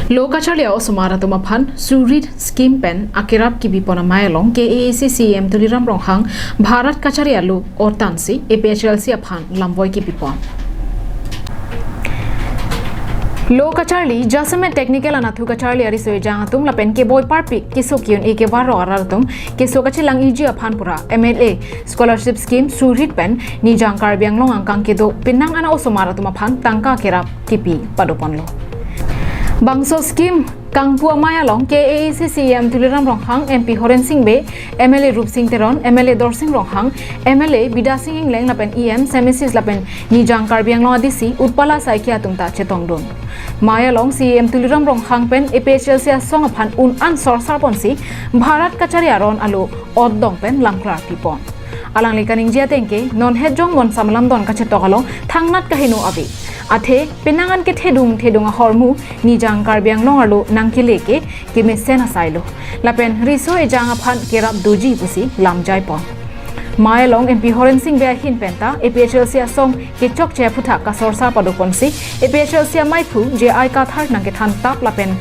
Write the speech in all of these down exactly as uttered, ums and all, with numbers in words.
Lo kacharli a-osomar atum aphan Surit scheme pen akerap kipipon amei along K A A C C E M Tuliram Ronghang Bharat kachari alo ortan si A P H L C aphan lamvoi kipipon. Lo kacharli jasemet technical anatthu kacharli ariso ejang atum lapen keboi parpik keso ki-un-e kevaro arat atum keso kachelang-iji aphan pura M L A scholarship scheme Surit pen Nijang Karbi Anglong angkang kedo penang ana osomar atum aphan tangka kerap kipi padoponlo. Bangso scheme kangpu amei along K A A C C E M Tuliram Ronghang, M P Horen Sing Bey, M L A Rupsing Teron, M L A Dorsing Ronghang, M L A Bidya Sing Engleng lapen E M Semesis lapen Nijang Karbi Anglong A D C Utpala Saikia atum ta chetongdun. Mei along C E M Tuliram Ronghang pen A P H L C asong aphan un-an sorsar ponsi Bharat kachari aron alo otdong pen lamklar pipon. Alangli kaningje ateng ke non het jong monsam lamdon kachetok along thangnat kaheno ave. Athe penang an kethedung thedung ahormu Nijang Karbi Anglong arlo nangkele ke kemesen asai lo. Lapen riso ejang aphan kerap doji pusi lamjai pon. Mei along M P Horen Sing Bey ahin penta A P H L C asong kechokche aphuthak kasorsar padoponsi A P H L C ameiphu J I Kathar nangkethan tap lapen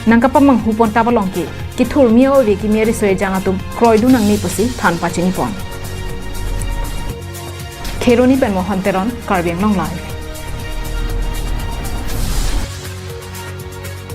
nangkapamanghu pon tap along ke kethurmi ove kimi ariso ejang atum kroidun nangne pusi than pachini pon. Kheroni pen Mohon Teron, Karbi Anglong Live.